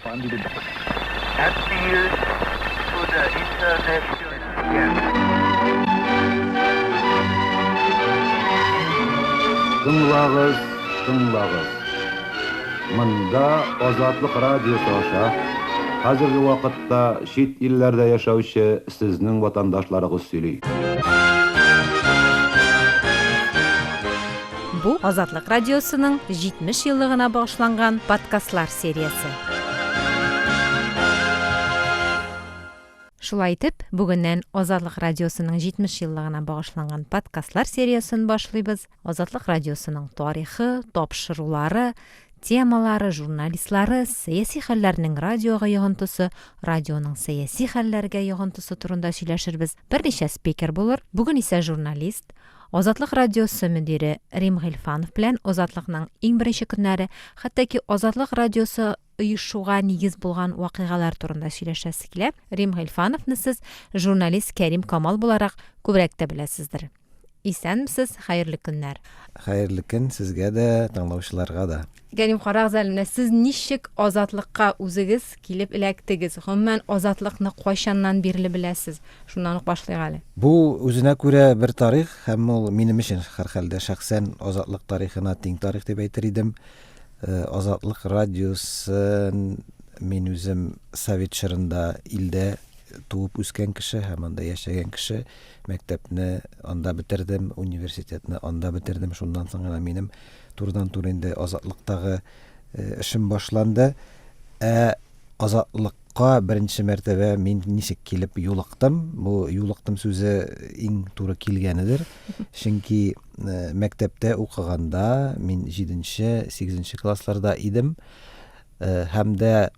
Appeal to the international Тыңлагыз, тыңлагыз. Монда Азатлык радиосы аша хәзерге вакытта чит илләрдә яшәүче сезнең ватандашларыгыз сөйли. Бу Азатлык радиосының 70 еллыгына багышланган подкастлар сериясе. Шулай итеп, бүгеннән Азатлык радиосының 70 еллыгына багышланган подкастлар сериясен башлыйбыз. Азатлык радиосының тарихы, тапшырулары, темалары, журналистлары, сәяси хәлләрнең радиога йогынтысы, радионың сәяси хәлләргә йогынтысы турында сөйләшербез. Берничә спикер булыр. Бүген исә журналист, Азатлык радиосы мөдире Рим Гыйльфанов белән Азатлыкның иң беренче көннәре, хәтта ки Азатлык радиосы оешуга нигез булган вакыйгалар турында сөйләшәсе килә. Рим Гыйльфановны сез журналист Кәрим Камал буларак күбрәк тә беләсездер. Исәнмесез, хәерле көннәр. Хәерле көн сезгә дә, тыңлаучыларга да. Кәрим, карагыз әле, менә сез ничек Азатлыкка үзегез килеп эләктегез? Гомумән, Азатлыкны кайчаннан бирле беләсез? Шуннан ук башлыйк әле. Бу үзенә күрә бер тарих һәм ул минем өчен һәрхәлдә шәхсән Азатлык тарихына тиң тарих дип әйтер идем. Азатлык радиосын мин үзем совет чорында илдә туып үскән кеше һәм анда яшәгән кеше. Мәктәпне анда бетердем, университетны анда бетердем. Шуннан соң гына минем турыдан-туры инде Азатлыктагы эшем башланды. Ә Азатлыкка беренче мәртәбә мин ничек килеп юлыктым? Бу юлыктым сүзе иң туры килгәнедер. Чөнки мәктәптә укыганда мин 7-нче, 8-нче классларда идем. Һәм дә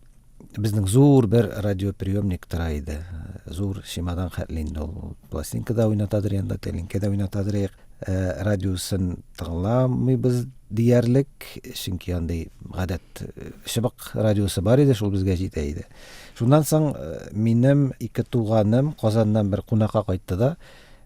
безнең зур бер радиоприемник тора иде. Зур чемодан хәтле инде ул. Пластинка да уйнатадыр янда, тәлинкә дә уйнатадыр. Радиосын тыңламыйбыз диярлек, чөнки андый гадәт чыбык радиосы бар иде, шул безгә җитә иде. Шуннан соң минем ике туганым Казаннан бер кунакка кайтты да,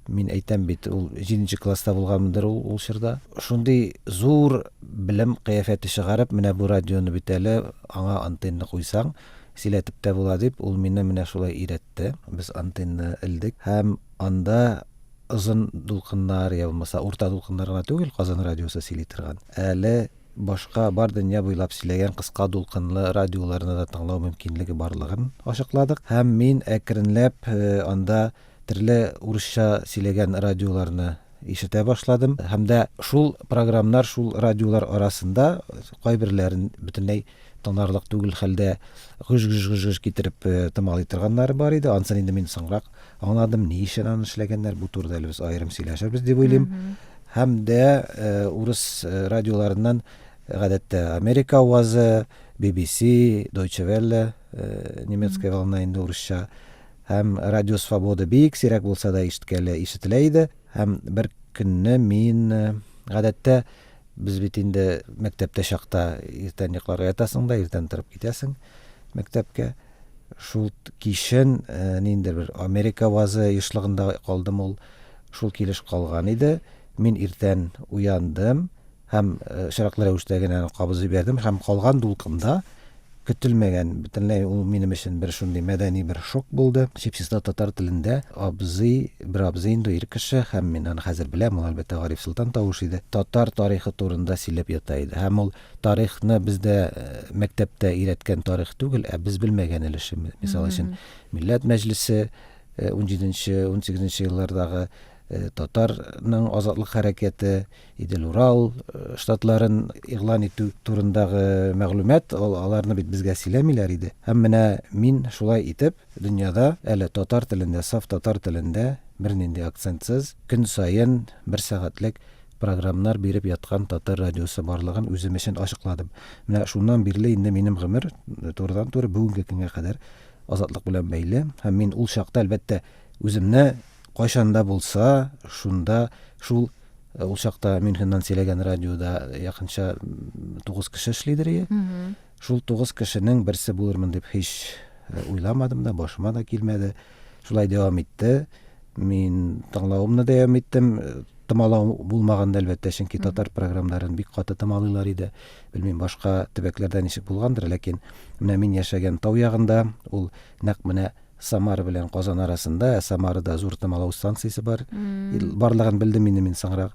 мин әйтәм бит, ул 7 класста булганмындыр ул, ул чорда. Шундый зур белем кыяфәте чыгарып, менә бу радионы бит әле, аңа антенна куйсаң, сөйләтеп тә була дип, ул мине менә шулай өйрәтте. Без антенна элдек һәм анда озын дулкыннар, я булмаса урта дулкыннар гына түгел, Казан радиосы сөйли торган. Әле башка бар дөнья буйлап сөйләгән кыска дулкынлы радиоларны да тыңлау мөмкинлеге барлыгын ачыкладык. Һәм мин әкренләп анда төрле урысча сөйләгән радиоларны ишетә башладым. Һәм дә шул програмнар, шул радиолар арасында кайберләрен бөтенләй тыңларлык түгел хәлдә гөж-гөж-гөж-гөж китереп томалый торганнары бар иде. Ансын инде мин соңрак аңладым, ни өчен аны эшләгәннәр. Бу турыда әле без аерым сөйләшербез дип уйлыйм. Һәм дә урыс радиоларыннан гадәттә Америка авазы, BBC, Deutsche Welle, немецкая волна инде урысча һәм Радио Свобода бик сирәк булса да ишеткәле ишетелә иде. Һәм бер көнне мин гадәттә без бит инде мәктәптә чакта иртән йокларга ятасың да, иртән торып китәсең мәктәпкә. Шул кичен ниндидер бер Америка вазы ешлыгында калдым ул. Шул килеш калган иде. Мин иртән уяндым һәм очраклы рәвештә генә кабызып җибәрдем һәм калган дулкында көтелмәгән, бөтенләй ул минем өчен бер шундый мәдәни бер шок булды. Чип-чиста татар телендә абзый, бер абзый инде, ир кеше, һәм мин аны хәзер беләм, ул, әлбәттә, Гариф Солтан тавышы иде, татар тарихы турында сөйләп ята иде. Һәм ул тарихны бездә мәктәптә өйрәткән тарих түгел, ә без белмәгән өлеше. Мисал өчен, Милләт мәҗлесе, унҗиденче, унсигезенче еллардагы татарның азатлык хәрәкәте, Идел-Урал штатларын игълан итү турындагы мәгълүмат, аларны бит безгә сөйләмиләр иде. Һәм менә мин шулай итеп дөньяда әле татар телендә, саф татар телендә, бернинди акцентсыз, көн саен бер сәгатьлек програмнар биреп яткан татар радиосы барлыгын үзем өчен ачыкладым. Менә шуннан бирле инде минем гомер турыдан-туры бүгенге көнгә кадәр азатлык белән бәйле. Һәм мин ул чакта, әлбәттә, үземне кайчан да булса шунда шул ул чакта Мюнхеннан сөйләгән радиода якынча 9 кеше эшлидер ие. Шул 9 кешенең берсе булырмын дип һич уйламадым да, башыма да килмәде. Шулай дәвам итте. Мин тыңлавымны дәвам иттем. томалау булмаганда, әлбәттә, чөнки татар програмнарын бик каты томалыйлар иде. Белмим, башка төбәкләрдә ничек булгандыр, ләкин менә мин яшәгән тау ягында ул нәкъ менә Самара белән Казан арасында, ә Самарада зур томалау станциясе бар. Барлыгын белдем инде мин соңрак.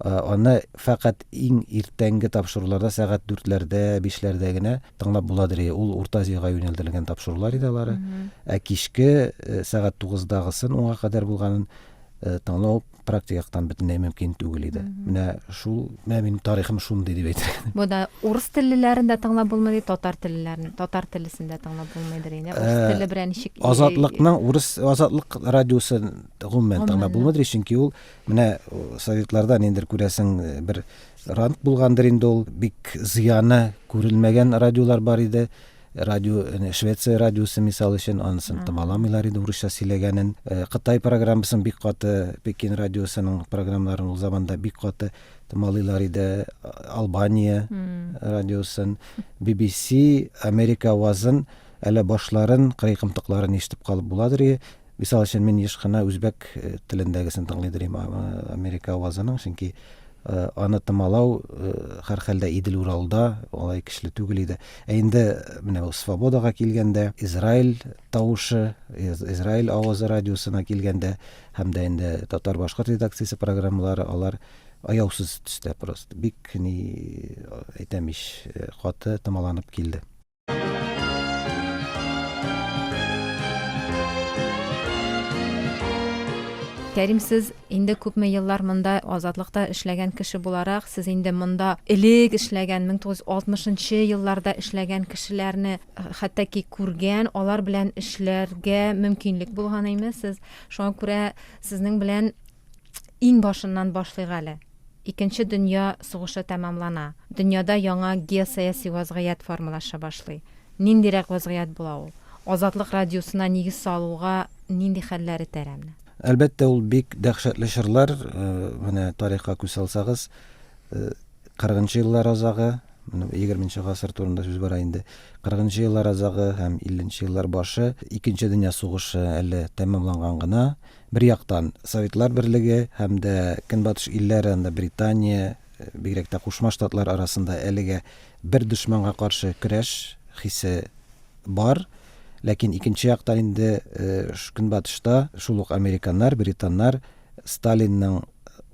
Аны фәкать иң иртәнге тапшыруларда сәгать дүртләрдә, бишләрдә генә тыңлап буладыр. Ул Урта Азиягә юнәлдерелгән тапшырулар иде алары. Ә кичке сәгать тугыздагысын, унга кадәр булганын тыңлау практик яктан бөтенләй мөмкин түгел иде. Менә шул, менә минем тарихым шундый дип әйтер идем. Бу да урыс теллеләрен дә тыңлап булмый, татар теллеләрен, татар теллесен дә тыңлап булмыйдыр инде. Урыс теле белән ничек Азатлыкның урыс Азатлык радиосы гомумән тыңлап булмыйдыр, чөнки ул менә советларда ниндидер күрәсең бер ранг булгандыр инде ул, бик зыяны күрелмәгән радиолар бар иде. Радио, Швеция радиосы мисал өчен, анысын томаламыйлар иде урысча сөйләгәнен. Кытай программасын бик каты, Пекин радиосының программаларын ул заманда бик каты томалыйлар иде. Албания радиосын, BBC, Америка авазын, әле башларын, кырый кымтыкларын ишетеп калып буладыр иде. Мисал өчен, мин еш кына үзбәк телендәгесен тыңлыйдыр идем Америка авазының, чөнки аны томалау һәрхәлдә Идел-Уралда алай көчле түгел иде. Ә инде менә бу Свободага килгәндә, Израиль тавышы, Израиль авазы радиосына килгәндә һәм дә инде татар-башкорт редакциясе программалары, алар аяусыз төстә просто бик ни әйтәм ич, каты томаланып килде. Кәрим, сез инде күпме еллар монда Азатлыкта эшләгән кеше буларак, сез инде монда элек эшләгән, 1960 елларда эшләгән кешеләрне э, хәтта ки күргән, алар белән эшләргә мөмкинлек булган име сез. Шуңа күрә сезнең белән иң башыннан башлыйк әле. Икенче дөнья сугышы тәмамлана. Дөньяда яңа геосәяси вазгыять формалаша башлый. Ниндирәк вазгыять була ул? Азатлык радиосына нигез салуга нинди хәлләр этәрә менә? Әлбәттә, ул бик дәһшәтле чорлар. Менә тарихка күз салсагыз, кырыгынчы еллар азагы, менә егерменче гасыр турында сүз бара инде. Кырыгынчы еллар азагы һәм илленче еллар башы, Икенче дөнья сугышы әле тәмамланган гына. Бер яктан, Советлар Берлеге һәм дә Көнбатыш илләре, анда Британия, бигрәк тә Кушма Штатлар арасында әлегә бер дошманга каршы көрәш хисе бар. Ләкин икенче яктан инде Көнбатышта шул ук американнар, британнар Сталинның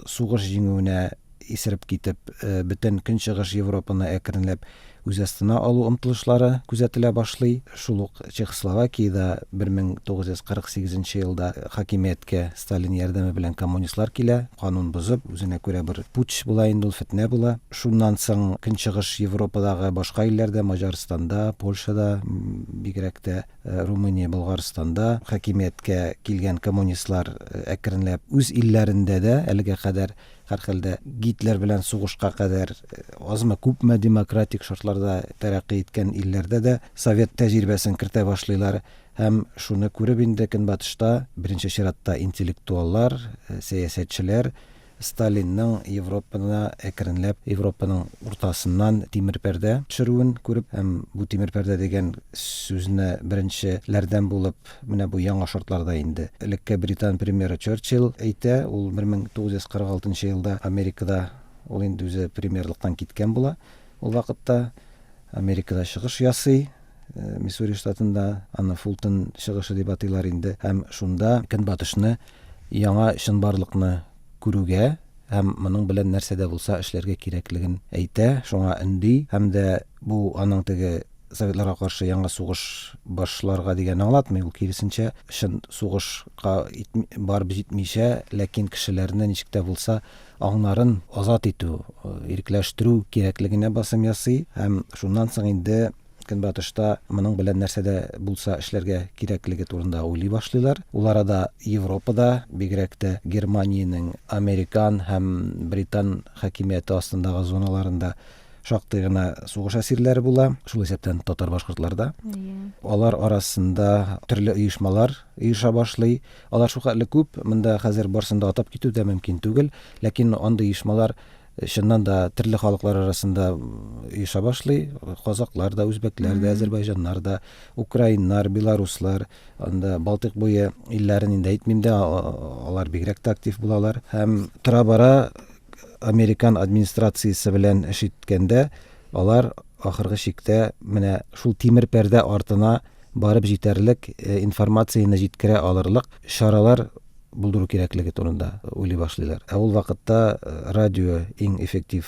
сугыш җиңүенә исереп китеп, бөтен Көнчыгыш Европаны әкренләп үз астына алу омтылышлары күзәтелә башлый. Шул ук Чехословакиядә 1948 нче елда хакимияткә Сталин ярдәме белән коммунистлар килә, канун бозып, үзенә күрә бер путч була инде ул, фетнә була. Шуннан соң Көнчыгыш Европадагы башка илләрдә, Маҗарстанда, Польшада, бигрәк тә Румыния, Болгарстанда хакимияткә килгән коммунистлар әкренләп үз илләрендә дә әлегә кадәр Һәрхәлдә, Гитлер белән сугышка кадәр азмы-күпме демократик шартларда тәрәкъкый иткән илләрдә дә совет тәҗрибәсен кертә башлыйлар һәм шуны күреп инде Көнбатышта, беренче чиратта интеллектуаллар, сәясәтчеләр Сталинның Европаны әкренләп Европаның уртасыннан тимер пәрдә төшерүен күреп һәм бу тимер пәрдә дигән сүзне беренчеләрдән булып Менә бу яңа шартларда инде. Элекке британ премьеры Черчилл әйтә, ул 1946 нчы елда Америкада, ул инде үзе премьерлыктан киткән була ул вакытта, Америкада чыгыш ясый, Миссури штатында, аны Фултон чыгышы дип атыйлар инде, һәм шунда Көнбатышны яңа чынбарлыкны күрүгә һәм моның белән нәрсә дә булса эшләргә кирәклеген әйтә, шуңа өнди һәм дә бу аның теге Советларга каршы яңа сугыш башларга дигәнне аңлатмый, ул киресенчә, чын сугышка барып җитмичә, ләкин кешеләрне ничек тә булса аңнарын азат итү, ирекләштерү кирәклегенә басым ясый һәм шуннан соң инде Көнбатышта моның белән нәрсә дә булса эшләргә кирәклеге турында уйлый башлыйлар. Ул арада Европада, бигрәк тә Германиянең американ һәм британ хакимияте астындагы зоналарында шактый гына сугыш әсирләре була, шул исәптән татар-башкортлар да. Алар арасында төрле оешмалар оеша башлый. Алар шулхәтле күп, монда хәзер барысын да атап китү дә мөмкин түгел, ләкин андый оешмалар. Чыннан да төрле халыклар арасында оеша башлый. Казаклар да, үзбәкләр дә, әзербайҗаннар да, украиннар, белоруслар, анда Балтыйк буе илләрен инде әйтмим дә, алар бигрәк тә актив булалар. Һәм тора-бара американ администрациясе белән эш иткәндә, алар ахыргы чиктә менә шул тимер пәрдә артына барып җитәрлек информацияне җиткерә алырлык чаралар булдыру кирәклеге турында уйлый башлыйлар. Ә ул вакытта радио иң эффектив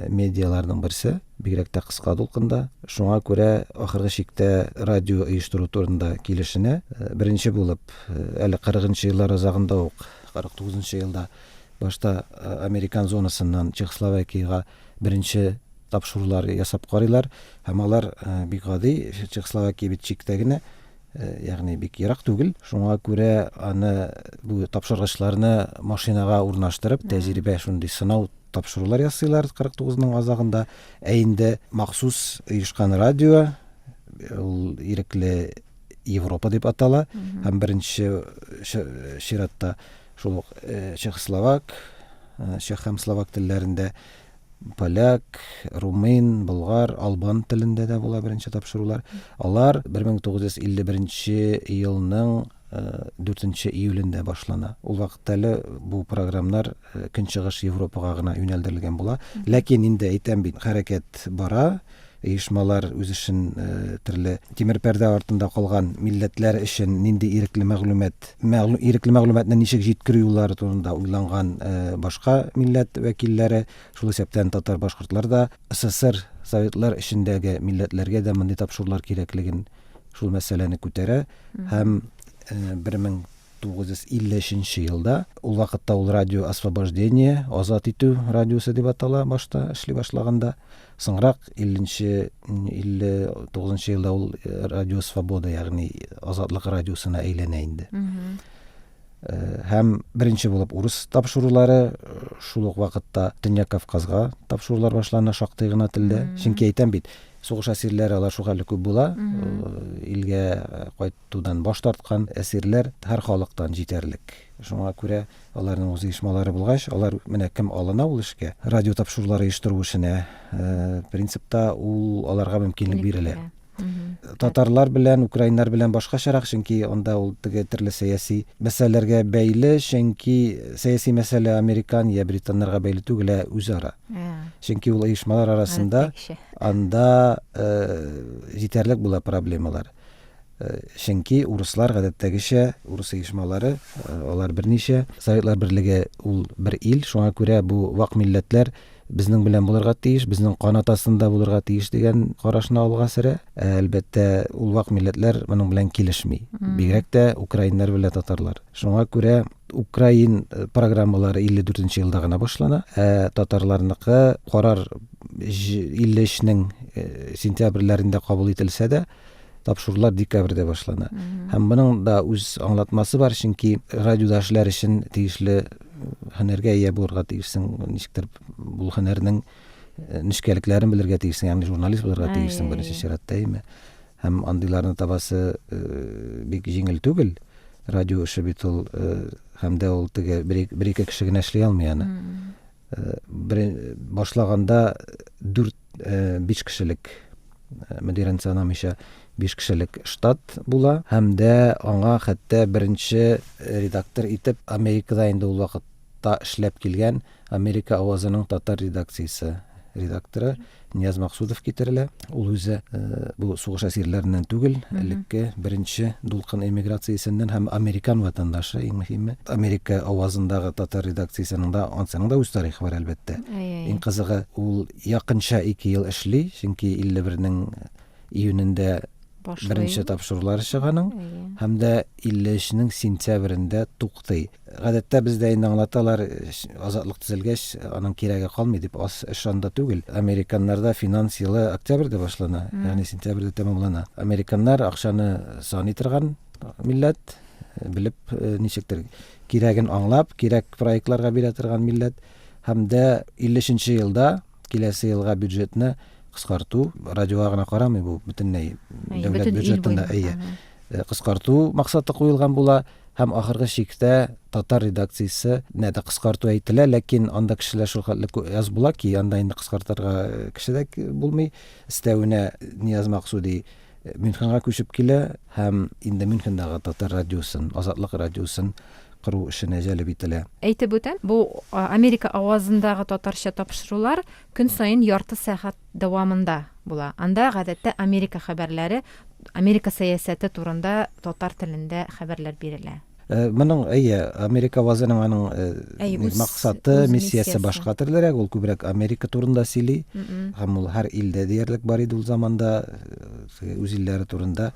медиаларның берсе, бигрәк тә кыска дулкында. Шуңа күрә ахыргы чиктә радио оештыру турында килешенә. Беренче булып, әле 40 нчы еллар азагында ук, 49 нчы елда башта американ зонасыннан Чехословакиягә беренче тапшырулар ясап карыйлар. Һәм алар бик гади, Чехословакия бит чиктә генә, ягъни бик ерак түгел. Шуңа күрә аны бу тапшыргычларны машинага урнаштырып, тәҗрибә шундый сынау тапшырулар ясыйлар 49-ның азагында. Ә инде махсус оешкан радио, ул ирекле Европа дип атала, һәм беренче чиратта шул ук чехословак, чех һәм словак телләрендә, поляк, румын, болгар, албан телендә дә була беренче тапшырулар. Алар 1951 елның 4 июлендә башлана. Ул вакытта әле бу програмнар Көнчыгыш Европага гына юнәлдерелгән була. Ләкин инде әйтәм бит, хәрәкәт бара, оешмалар үз эшен төрле тимер пәрдә артында калган милләтләр өчен нинди ирекле мәгълүмат, ирекле мәгълүматны ничек җиткерү юллары турында уйланган башка милләт вәкилләре, шул исәптән татар-башкортлар да, СССР, Советлар эчендәге милләтләргә дә мондый тапшырулар кирәклеген, шул мәсьәләне күтәрә һәм 1953 елда, ул вакытта ул радио Освобождение, Азат итү радиосы дип атала башта эшли башлаганда. Соңрак 50 59 елда ул э, радио Свобода, ягъни Азатлык радиосына әйләнә инде. Э, һәм беренче булып урыс тапшырулары э, шул ук вакытта Төньяк Кавказга тапшырулар башлана шактый гына телдә. Чөнки әйтәм бит, сугыш әсирләре алар шулхәтле күп була, илгә кайт Тудан баш тарткан әсирләр һәр халыктан җитәрлек. Шуңа күрә аларның үз оешмалары булгач, алар менә кем алына ул эшкә, радио тапшырулар оештыру эшенә, принципта ул аларга мөмкинлек бирелә. Татарлар белән, украиннар белән башкачарак, чөнки анда ул теге төрле сәяси мәсьәләләргә бәйле, чөнки сәяси мәсьәлә американ я британнарга бәйле түгел, ә үзара. Чөнки ул оешмалар арасында анда җитәрлек була проблемалар. Чөнки урыслар гадәттәгечә, урыс оешмалары, алар берничә. Советлар берлеге ул бер ил, шуңа күрә бу вак милләтләр безнең белән булырга тиеш, безнең канат астында булырга тиеш дигән карашны алга сөрә. Ә, әлбәттә, ул вак милләтләр моның белән килешми. Бигрәк тә украиннар белән татарлар. Шуңа күрә украин программалары 54 нче елда гына башлана, ә татарларныкы карар 53-нең сентябрьләрендә кабул ителсә дә, тапшырулар декабрьдә башлана. Һәм моның да үз аңлатмасы бар, чөнки радиода эшләр өчен тиешле һөнәргә ия булырга тиешсең, ничектер бу һөнәрнең нечкәлекләрен белергә тиешсең, ягъни журналист булырга тиешсең беренче чиратта, әйеме? Һәм андыйларны табасы бик җиңел түгел. Радио эше бит ул һәм дә ул теге бер-ике кеше генә эшли алмый аны. Бер башлаганда 4 5 кешелек мөдирен санамыйча 5 кешелек штат була һәм дә аңа хәтта беренче редактор итеп Америкада инде ул вакытта эшләп килгән Америка авазының татар редакциясе редакторы Нияз Максудов китерелә. Ул үзе бу сугыш әсирләреннән түгел, элекке беренче дулкын эмиграциясеннән һәм американ ватандашы, иң мөһиме. Америка авазындагы татар редакциясенең дә, ансының да үз тарихы бар, әлбәттә. Иң кызыгы, ул якынча 2 ел эшли, чөнки 51-нең июнендә беренче тапшырулары чыга аның һәм дә 53-нең сентябрендә туктый. Гадәттә бездә инде аңлаталар, азатлык төзелгәч, аның кирәге калмый дип, ас эш анда түгел. Американнарда финанс елы октябрьдә башлана, ягъни сентябрьдә тәмамлана. Американнар акчаны саный торган милләт, белеп, ничектер кирәген аңлап, кирәк проектларга бирә торган милләт. Һәм дә 53 нче елда киләсе елга бюджетны кыскарту, радиога гына карамый бу, бөтенләй дәүләт бюджетында, әйе. кыскарту максаты куелган була һәм ахыргы чиктә татар редакциясе нә дә кыскарту әйтелә, ләкин анда кешеләр шул хәтле аз була ки, анда инде кыскартырга кеше дә булмый. Өстәвенә Нияз Максуди Мюнхенга күчеп килә һәм инде Мюнхендагы татар радиосын, Азатлык радиосын кору эшенә җәлеп ителә. Әйтеп үтәм, бу Америка авазындагы татарча тапшырулар көн саен ярты сәгать дәвамында була. Анда, гадәттә, Америка хәбәрләре, Америка сәясәте турында татар телендә хәбәрләр бирелә. Моның, әйе, Америка авазының аның максаты, миссиясе башка төрлерәк, ул күбрәк Америка турында сөйли. Һәм ул һәр илдә диярлек бар иде ул заманда, үз илләре турында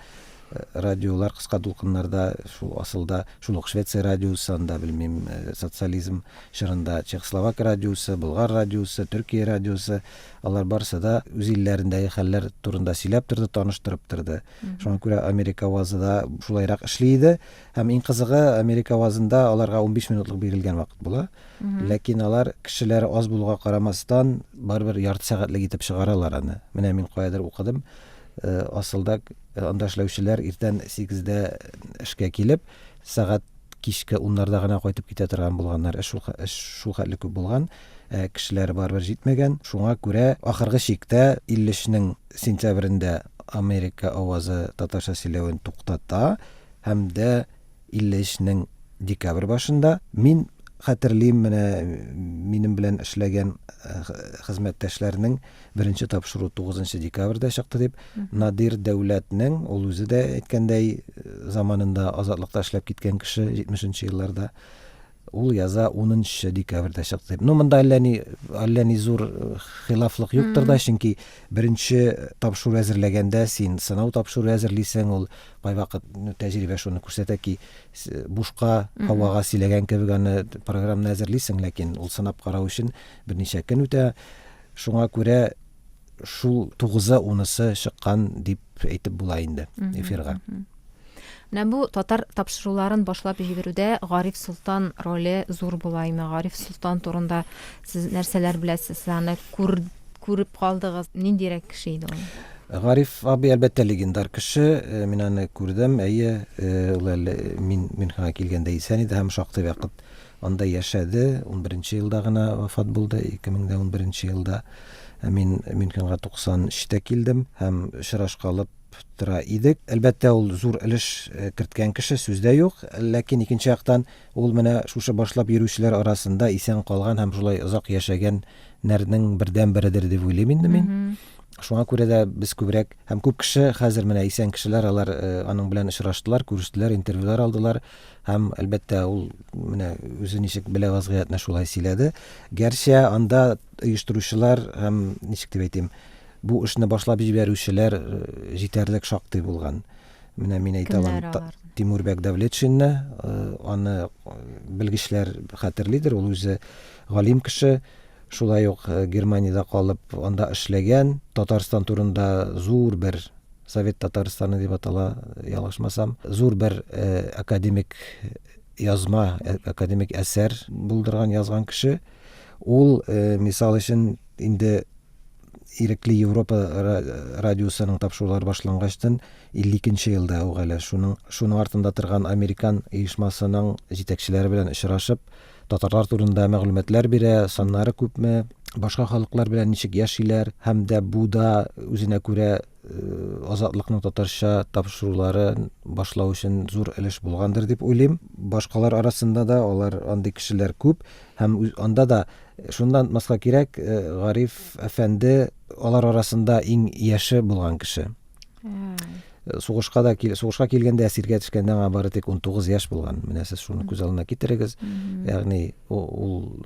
радиолар кыска дулкыннарда, шул асылда, шул ук Швеция радиосы, анда, белмим, социализм чорында Чехословак радиосы, Болгар радиосы, Төркия радиосы, алар барысы да үз илләрендәге хәлләр турында сөйләп торды, таныштырып торды. Шуңа күрә Америка авазы да шулайрак эшли иде. Һәм иң кызыгы, Америка авазында аларга 15 минутлык бирелгән вакыт була. Ләкин алар кешеләре аз булуга карамастан, барыбер ярты сәгатьлек итеп чыгаралар аны. Менә мин каядыр укыдым, асылда анда эшләүчеләр иртән 8-дә эшкә килеп, сәгать кичке уннарда гына кайтып китә торган булганнар. Эш шул, эш шул хәтле күп булган, ә кешеләр барыбер җитмәгән. Шуңа күрә ахыргы чиктә 53-нең сентябрендә Америка авазы татарча сөйләвен туктата һәм дә 53 нең декабрь башында. Мин хәтерлим, менә минем белән эшләгән хезмәттәшләрнең беренче тапшыру 9 декабрьдә чыкты дип, Надир Дәүләтнең, ул үзе дә әйткәндәй, заманында Азатлыкта эшләп киткән кеше, 70 нче елларда, ул яза 10 декабрьдә чыкты дип. Ну, монда әллә ни, әллә ни зур хилафлык юктыр да, чөнки беренче тапшыру әзерләгәндә син сынау тапшыру әзерлисең, ул Кайвакыт тәҗрибә шуны күрсәтә ки, бушка һавага сөйләгән кебек аны программаны әзерлисең, ләкин ул сынап карау өчен берничә көн үтә. Шуңа күрә шул тугызы, унысы чыккан дип әйтеп була инде эфирга. Менә бу татар тапшыруларын башлап җибәрүдә Гариф Солтан роле зур була име? Гариф Солтан турында сез нәрсәләр беләсез? Сез аны күр, күреп калдыгыз. Ниндирәк кеше иде ул? Гариф абый, әлбәттә, легендар кеше. Мин аны күрдем. Әйе, ул әле мин Мюнхенга килгәндә исән иде һәм шактый вакыт анда яшәде. Унберенче елда гына вафат булды, 2011 елда. Ә мин Мюнхенга 93-тә килдем һәм очрашкалып тора идек. Әлбәттә, ул зур өлеш керткән кеше, сүз дә юк. Ләкин икенче яктан, ул менә шушы башлап йөрүчеләр арасында исән калган һәм шулай озак яшәгәннәрнең бердәнбередер дип уйлыйм инде мин. Шуңа күрә дә без күбрәк һәм күп кеше хәзер менә исән кешеләр алар аның белән очраштылар, күрештеләр, интервьюлар алдылар һәм әлбәттә ул менә үзе ничек белә вазгыятьне шулай сөйләде. Гәрчә анда оештыручылар һәм ничек дип әйтим, бу эшне башлап җибәрүчеләр җитәрлек шактый булган. Менә мин әйтә алам Тимурбәк Дәүләтшинны, аны белгечләр хәтерлидер, ул үзе галим кеше. Шулай ук Германиядә калып, анда эшләгән, Татарстан турында зур бер Совет Татарстаны дип атала, ялгышмасам, зур бер академик язма, академик әсәр булдырган, язган кеше. Ул, мисал өчен, инде Ирекле Европа радиосының тапшырулары башлангачтын 52 нче елда ук әле шуның шуның артында торган американ оешмасының җитәкчеләре белән очрашып, татарлар турында мәгълүматлар бирә, саннары күпме, башка халыклар белән ничек яшиләр һәм дә бу да үзенә күрә Азатлыкның татарча тапшыруларын башлау өчен зур өлеш булгандыр дип уйлыйм. Башкалар арасында да алар андый кешеләр күп һәм анда да шуны да онытмаска кирәк, Гариф әфәнде алар арасында иң яше булган кеше. Сугышка да сугышка килгәндә әсиргә төшкәндә аңа бары тик 19 яшь булган. Менә сез шуны күз алдына китерегез. Ягъни ул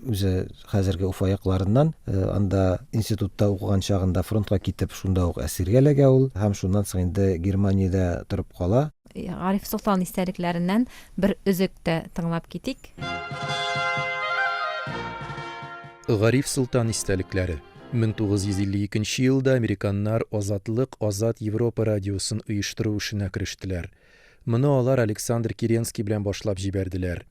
үзе хәзерге Уфа якларыннан, анда институтта укыган чагында фронтка китеп, шунда ук әсиргә эләгә ул һәм шуннан соң инде Германиядә торып кала. Гариф Солтан истәлекләреннән бер өзек тә тыңлап китик. Гариф Солтан истәлекләре. 1952 елда американнар Азатлык Азат Европа радиосын оештыру эшенә керештеләр. Моны алар Александр Керенский белән башлап җибәрделәр.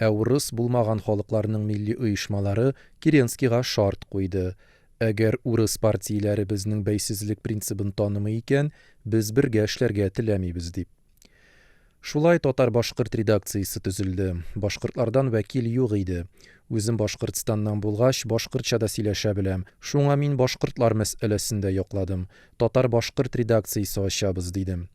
Ә урыс булмаган халыкларның милли оешмалары Керенскийга шарт куйды. Әгәр урыс партияләре безнең бәйсезлек принцибын танымый икән, без бергә эшләргә теләмибез, дип. Шулай татар-башкорт редакциясе төзелде. Башкортлардан вәкил юк иде. Үзем Башкортстаннан булгач, башкортча да сөйләшә беләм. Шуңа мин башкортлар мәсьәләсен дә якладым. Татар-башкорт редакциясе ачабыз, дидем.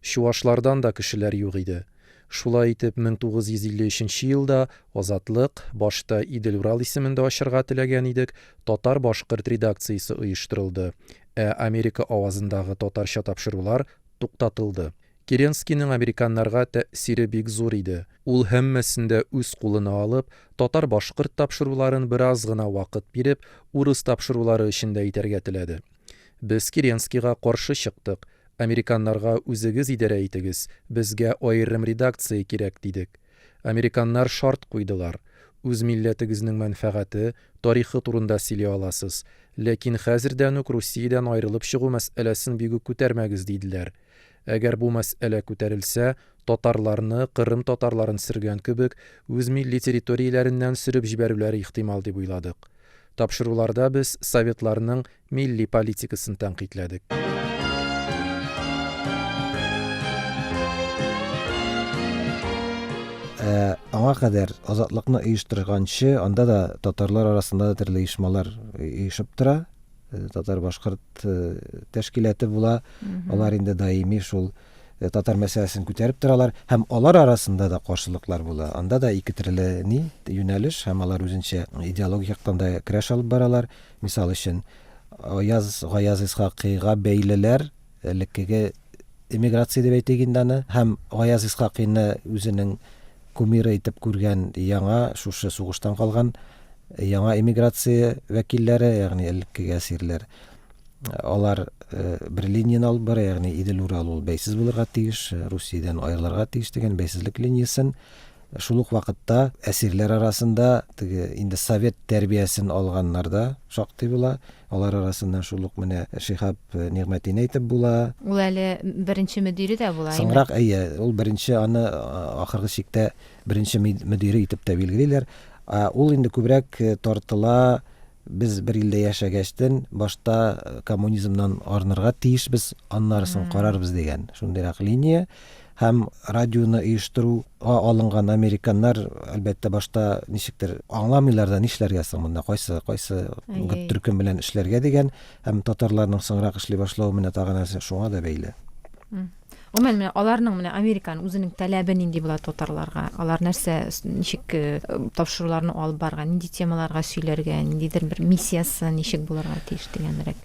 Чуашлардан да кешеләр юк иде. Шулай итеп, 1953 нче елда Азатлык, башта Идел-Урал исемендә ачарга теләгән идек, татар-башкорт редакциясе оештырылды, ә Америка авазындагы татарча тапшырулар туктатылды. Керенскийның американнарга тәэсире бик зур иде. Ул һәммәсен дә үз кулына алып, татар-башкорт тапшыруларын бераз гына вакыт биреп, урыс тапшырулары өчен дә итәргә теләде. Без Керенскийга каршы чыктык, американнарга үзегез идарә итегез, безгә аерым редакция кирәк, дидек. Американнар шарт куйдылар, үз милләтегезнең мәнфәгате, тарихы турында сөйли аласыз, ләкин хәзердән үк Русиядән аерылып чыгу мәсьәләсен бик үк күтәрмәгез, диделәр. Әгәр бу мәсьәлә күтәрелсә, татарларны, Кырым татарларын сөргән кебек, үз милли территорияләреннән сөреп җибәрүләре ихтимал дип уйладык. Тапшыруларда без советларның милли политикасын тәнкыйтьләдек. Ә аңа кадәр Азатлыкны оештырганчы, анда да татарлар арасында да төрле оешмалар оешып тора. Э, татар-башкорт э, тәшкиләте була. Алар инде даими шул э, татар мәсьәләсен күтәреп торалар һәм алар арасында да каршылыклар була. Анда да ике төрле ни юнәлеш һәм алар үзенчә идеологик яктан да көрәш алып баралар. Мисал өчен, Аяз Гаяз Исхакыйга бәйлеләр элеккеге эмиграция дип әйтик инде аны һәм Гаяз Исхакыйны үзенең кумиры итеп күргән яңа шушы сугыштан калган яңа эмиграция вәкилләре, ягъни элеккеге әсирләр. Алар э, бер линияне алып бара, ягъни Идел-Урал ул бәйсез булырга тиеш, Русиядән аерылырга тиеш дигән бәйсезлек линиясен. Шул ук вакытта әсирләр арасында теге инде совет тәрбиясен алганнар да шактый була. Алар арасыннан шул ук менә Шиһап э, Нигъмәтине әйтеп була. Ул әле беренче мөдире дә була. Соңрак, әйе, ул беренче аны ахыргы чиктә беренче мөдире итеп тә билгелиләр. Ул инде күбрәк э, тартыла без бер илдә яшәгәчтен башта э, коммунизмнан арынырга тиешбез, аннары соң карарбыз дигән шундыйрак линия. Һәм радионы оештыруга алынган американнар, әлбәттә, башта ничектер аңламыйлар да, нишләргә соң монда, кайсы кайсы бер төркем белән эшләргә дигән, һәм татарларның соңрак эшли башлавы менә тагы нәрсә шуңа да бәйле. Гомумән, менә аларның менә Американың үзенең таләбе нинди була татарларга? Алар нәрсә, ничек э, тапшыруларны алып барырга, нинди темаларга сөйләргә, ниндидер бер миссиясе ничек булырга тиеш дигәнрәк?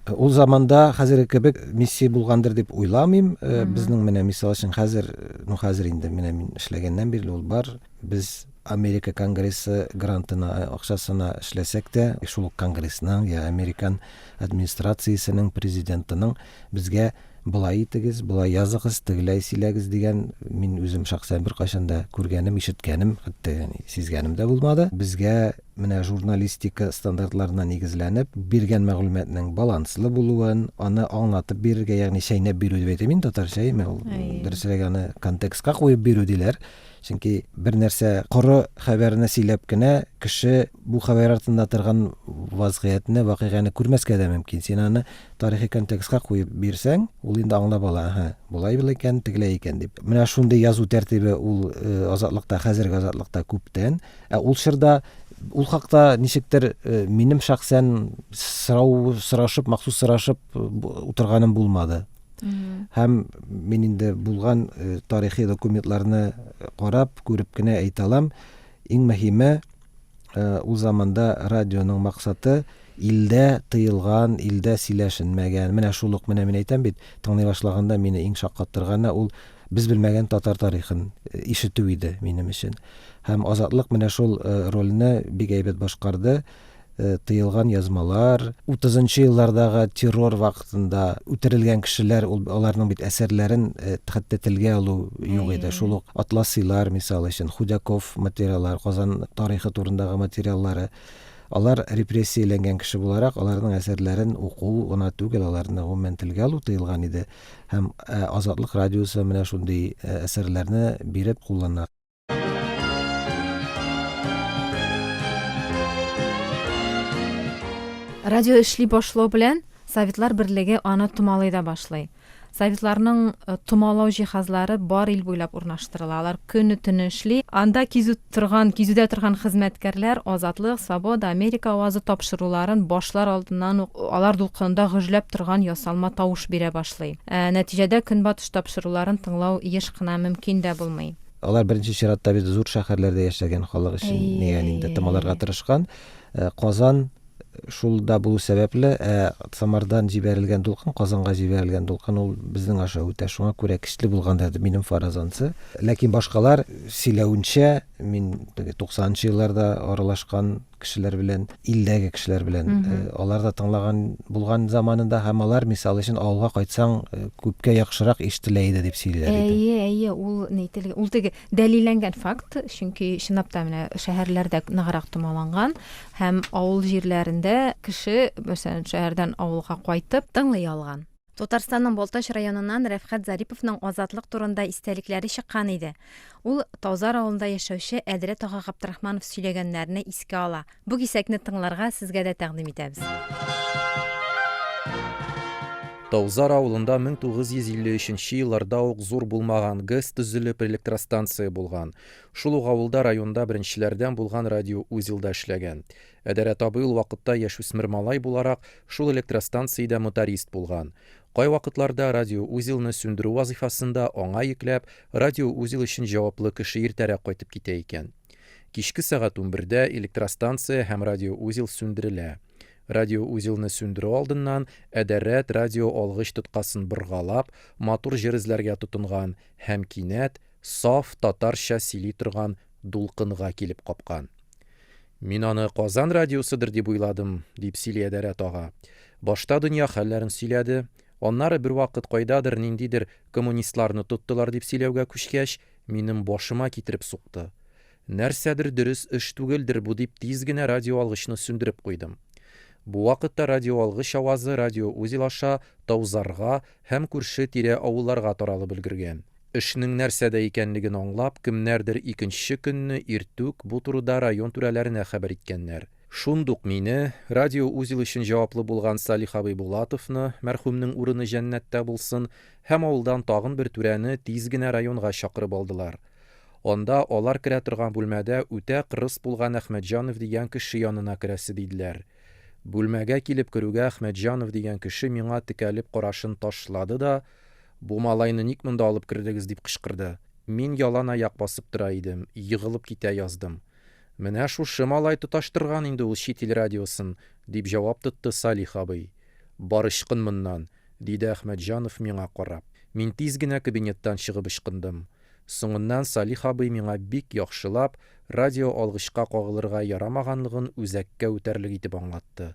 Э, ул заманда хәзерге кебек миссия булгандыр дип уйламыйм. Э, безнең менә мисал өчен хәзер, ну хәзер инде менә мин эшләгәннән бирле ул бар. Без Америка Конгрессы грантына, акчасына эшләсәк тә, шул ук Конгрессның я Американ администрациясенең президентының безгә Болай итегез, болай языгыз, тегеләй сөйләгез дигән мин үзем шәхсән беркайчан да күргәнем, ишеткәнем, хәтта ягъни сизгәнем дә булмады. Безгә менә журналистика стандартларына нигезләнеп, биргән мәгълүматның баланслы булуын, аны аңлатып бирергә, ягъни чәйнәп бирү дип әйтәм инде татарча, әйеме ул? Дөресрәге аны контекстка куеп бирү диләр. Чөнки бер нәрсә коры хәбәрне сөйләп кенә кеше бу хәбәр артында торган вазгыятьне, вакыйганы күрмәскә дә мөмкин. Син аны тарихи контекстка куеп бирсәң, ул инде аңлап ала, әһә, болай була икән, тегеләй икән дип. Менә шундый язу тәртибе ул э, азатлыкта, хәзерге азатлыкта күптән. Ә ул чорда ул хакта ничектер э, минем шәхсән сорау сорашып, махсус сорашып э, утырганым булмады. Һәм мин инде булган тарихи документларны карап, күреп кенә әйтә алам. Иң мөһиме, ул заманда радионың максаты илдә тыелган, илдә сөйләшенмәгән. Менә шул ук менә мин әйтәм бит, тыңлый башлаганда мине иң шаккаттырганы ул без белмәгән татар тарихын ишетү иде минем өчен. Һәм Азатлык менә шул рольне бик әйбәт башкарды. Э, тыелган язмалар, 30 нчы еллардагы террор вакытында үтерелгән кешеләр, ул аларның бит әсәрләрен э, хәтта телгә алу юк иде. Шул ук Атласилар, мисал өчен, Худяков материаллары, Казан тарихы турындагы материаллары. Алар репрессияләнгән кеше буларак, аларның әсәрләрен уку гына түгел, аларны гомумән телгә алу тыелган иде. Һәм э, Азатлык радиосы менә шундый әсәрләрне биреп куллана. Радио эшли башлау белән Советлар Берлеге аны томалый да башлый. Советларның томалау җиһазлары бар ил буйлап урнаштырыла. Алар көне-төне эшли. Анда кизү торган, кизүдә торган хезмәткәрләр Азатлык, Свобода, Америка авазы тапшыруларын башлар алдыннан ук алар дулкынында гөжләп торган ясалма тавыш бирә башлый. Ә нәтиҗәдә Көнбатыш тапшыруларын тыңлау еш кына мөмкин дә булмый. Алар беренче чиратта бит зур шәһәрләрдә яшәгән халык өчен нигән инде томаларга тырышкан. Казан шул да булу сәбәпле, ә Самардан җибәрелгән дулкын, Казанга җибәрелгән дулкын ул безнең аша үтә. Шуңа күрә көчле булгандыр дип минем фаразансы. Ләкин башкалар сөйләвенчә, мин теге 90 нчы елларда аралашкан кешеләр белән, илдәге кешеләр белән, алар да тыңлаган булган заманында һәм алар, мисал өчен, авылга кайтсаң, күпкә яхшырак ишетелә иде дип сөйлиләр иде. Әйе, әйе, ул ни ул теге дәлилләнгән факт, чөнки чынлап та менә шәһәрләрдә ныграк томаланган һәм авыл җирләрендә кеше, мәсәлән, шәһәрдән авылга кайтып тыңлый алган. Татарстанның Балтач районыннан Рәфхәт Зариповның Азатлык турында истәлекләре чыккан иде. Ул Таузар авылында яшәүче Әдрәт ага Габдрахманов сөйләгәннәрне искә ала. Бу кисәкне тыңларга сезгә дә тәкъдим итәбез. Таузар авылында 1953 нче елларда ук зур булмаган ГЭС төзелеп, электростанция булган. Шул ук авылда районда беренчеләрдән булган радиоузел да эшләгән. Әдәрәт абый ул вакытта яшүсмер малай буларак, шул электростанциядә моторист булган. Кайвакытларда радиоузелны сүндерү вазыйфасын да аңа йөкләп, радиоузел өчен җаваплы кеше иртәрәк кайтып китә икән. Кичке сәгать унбердә электростанция һәм радиоузел сүндерелә. Радиоузелны сүндерү алдыннан Әдәрәт радиоалгыч тоткасын боргалап, матур җыр эзләргә тотынган һәм кинәт саф татарча сөйли торган дулкынга килеп капкан. Мин аны Казан радиосыдыр дип уйладым, дип сөйли Әдәрәт ага. Башта дөнья хәлләрен сөйләде, аннары бервакыт кайдадыр ниндидер коммунистларны тоттылар дип сөйләүгә күчкәч, минем башыма китереп сукты. Нәрсәдер дөрес эш түгелдер бу дип тиз генә радиоалгычны сүндереп куйдым. Бу вакытта радиоалгыч авазы радиоузел аша Таузарга һәм күрше-тирә авылларга таралып өлгергән. Эшнең нәрсәдә икәнлеген аңлап, кемнәрдер икенче көнне иртүк бу турыда район түрәләренә хәбәр иткәннәр. Шундук мине, радиоузел өчен җаваплы булган Салих абый Булатовны, мәрхүмнең урыны җәннәттә булсын, һәм авылдан тагын бер түрәне тиз генә районга чакырып алдылар. Анда алар керә торган бүлмәдә үтә кырыс булган Әхмәтҗанов дигән кеше янына керәсе диделәр. Бүлмәгә килеп керүгә Әхмәтҗанов дигән кеше миңа текәлеп карашын ташлады да, Бу малайны ник монда алып кердегез дип кычкырды. Мин ялан аяк басып тора идем, егылып китә яздым. Менә шушы малай тоташтырган инде ул чит ил радиосын, дип җавап тотты Салих абый. Бар ычкын моннан, диде Әхмәтҗанов миңа карап. Мин тиз генә кабинеттан чыгып ычкындым. Соңыннан Салих абый миңа бик яхшылап, радиоалгычка кагылырга ярамаганлыгын үзәккә үтәрлек итеп аңлатты.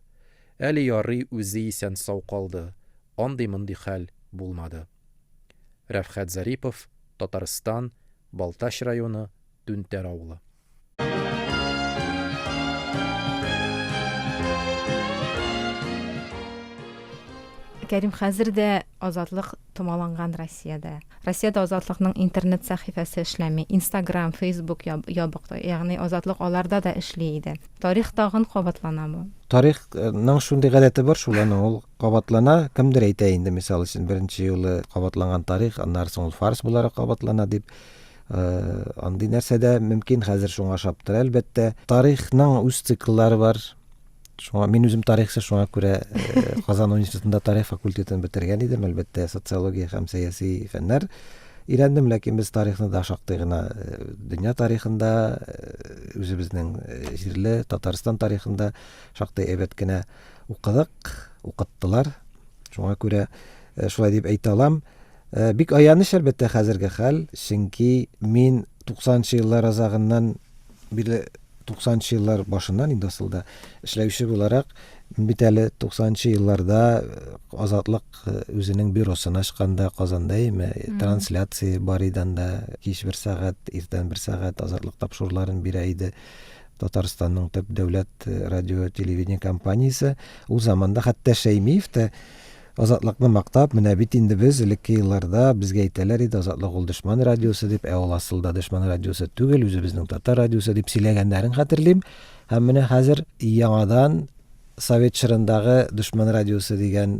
Әле ярый үзе исән-сау калды, андый-мондый хәл булмады. Рәфхәт Зарипов, Татарстан, Балтач районы, Түнтәр авылы. Кәрим, хәзер дә азатлык томаланган Россиядә. Россиядә Азатлыкның интернет сәхифәсе эшләми, Инстаграм, Фейсбук ябык, ягъни Азатлык аларда да эшли иде. Тарих тагын кабатланамы? Тарихның шундый гадәте бар шул, аның ул кабатлана. Кемдер әйтә инде, мисал өчен, беренче юлы кабатланган тарих, аннары соң ул фарс буларак кабатлана дип. Андый нәрсә дә мөмкин, хәзер шуңа ошап тора, әлбәттә. Тарихның үз цикллары бар. Шуңа мин үзем тарихчы, шуңа күрә э, Казан университетында тарих факультетын бетергән идем, әлбәттә, социология һәм сәяси фәннәр өйрәндем, ләкин без тарихны да шактый гына э, дөнья тарихында, э, үзебезнең җирле Татарстан тарихында шактый әйбәт кенә укыдык, укыттылар. Шуңа күрә шулай дип әйтә алам. Бик аяныч, әлбәттә, хәзерге хәл, чөнки мин 90 нчы еллар азагыннан бирле 90 нчы еллар башыннан инде асылда эшләүче буларак, мин бит әле 90 нчы елларда Азатлык үзенең бюросын ачканда Казанда име, трансляция бар иде анда, кич бер сәгать, иртән бер сәгать Азатлык тапшыруларын бирә иде. Татарстанның төп дәүләт радио телевидение компаниясе. Ул заманда хәтта Шәймиев тә Азатлыкны мактап, менә бит инде без элекке елларда безгә әйтәләр иде, Азатлык ул дошман радиосы дип, ә ул асылда дошман радиосы түгел, үзебезнең татар радиосы дип сөйләгәннәрен хәтерлим. Һәм менә хәзер яңадан Совет чорындагы дошман радиосы дигән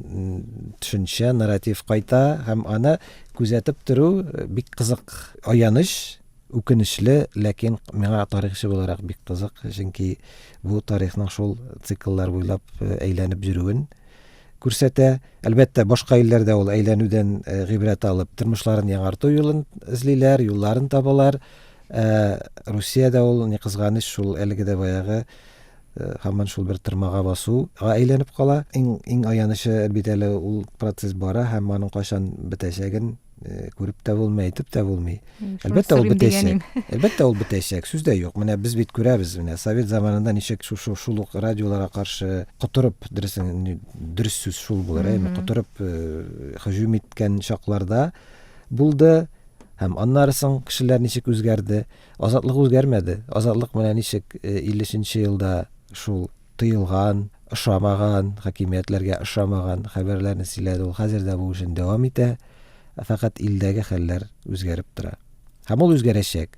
төшенчә, нарратив кайта һәм аны күзәтеп тору бик кызык. Аяныч, үкенечле, ләкин миңа тарихчы буларак бик кызык, чөнки бу тарихның шул цикллар буйлап әйләнеп йөрүен күрсәтә. Әлбәттә, башка илләрдә ул әйләнүдән гыйбрәт алып, тормышларын яңарту юлын эзлиләр, юлларын табалар. Ә Русиядә ул, ни кызганыч, шул әлеге дә баягы һаман шул бер тырмага басуга әйләнеп кала. Иң, иң аянычы бит әле ул процесс бара һәм аның кайчан бетәчәген күреп тә булмый, әйтеп тә булмый. Әлбәттә, ул бетәчәк. Әлбәттә, ул бетәчәк. Сүз дә юк. Менә без бит күрәбез, менә совет заманында ничек шушы шул ук радиоларга каршы котырып, дөресен дөрес сүз шул булыр, әйме, котырып һөҗүм иткән чакларда булды. Һәм аннары соң кешеләр ничек үзгәрде? Азатлык үзгәрмәде. Азатлык менә ничек 53 нче елда шул тыелган, ошамаган, хакимиятләргә ошамаган хәбәрләрне сөйләде. Ул хәзер дә бу эшен дәвам итә. Фәкать илдәге хәлләр үзгәреп тора. Һәм ул үзгәрәчәк.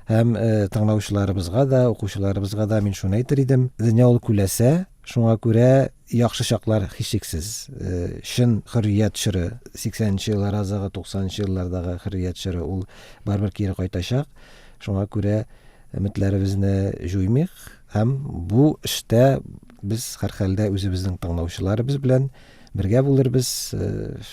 Һәм тыңлаучыларыбызга да, укучыларыбызга да мин шуны әйтер идем. Дөнья ул күләсә, шуңа күрә яхшы чаклар һичшиксез. Чын хөррият чоры, 80 нче еллар азагы, 90 нчы еллардагы хөррият чоры ул барыбер кире кайтачак. Шуңа күрә өметләребезне җуймыйк һәм бу эштә без һәрхәлдә үзебезнең тыңлаучыларыбыз белән бергә булырбыз.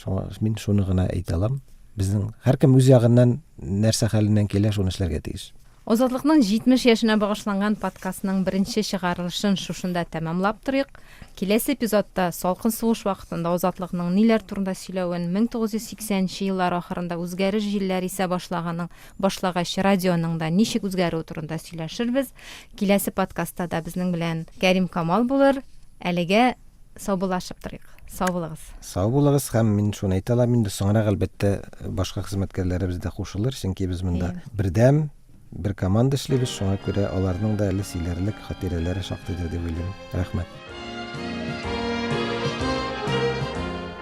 Шуңа мин шуны гына әйтә алам. Безнең һәркем үз ягыннан нәрсә хәленнән килә, шуны эшләргә тиеш. Азатлыкның 70 яшенә багышланган подкастның беренче чыгарылышын шушында тәмамлап торыйк. Киләсе эпизодта салкын сугыш вакытында Азатлыкның ниләр турында сөйләвен, 1980 нче еллар ахырында үзгәреш җилләр исә башлаганың башлагач радионың да ничек үзгәрүе турында сөйләшербез. Киләсе подкастта да безнең белән Кәрим Камал булыр. Әлегә саубуллашып торыйк. Сау булыгыз. Сау булыгыз һәм мин шуны әйтә алам инде, соңрак, әлбәттә, башка хезмәткәрләребез дә кушылыр, чөнки без монда бердәм, бер команда эшлибез, шуңа күрә аларның да әле сөйләрлек хатирәләре шактыйдыр дип уйлыйм. Рәхмәт.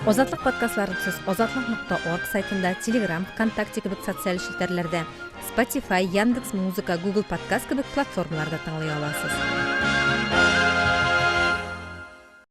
Азатлык подкастларын сез азатлык.орг сайтында, Telegram, ВКонтакте кебек социаль челтәрләрдә, Spotify, Яндекс Музыка, Google Подкаст кебек платформаларда тыңлый аласыз.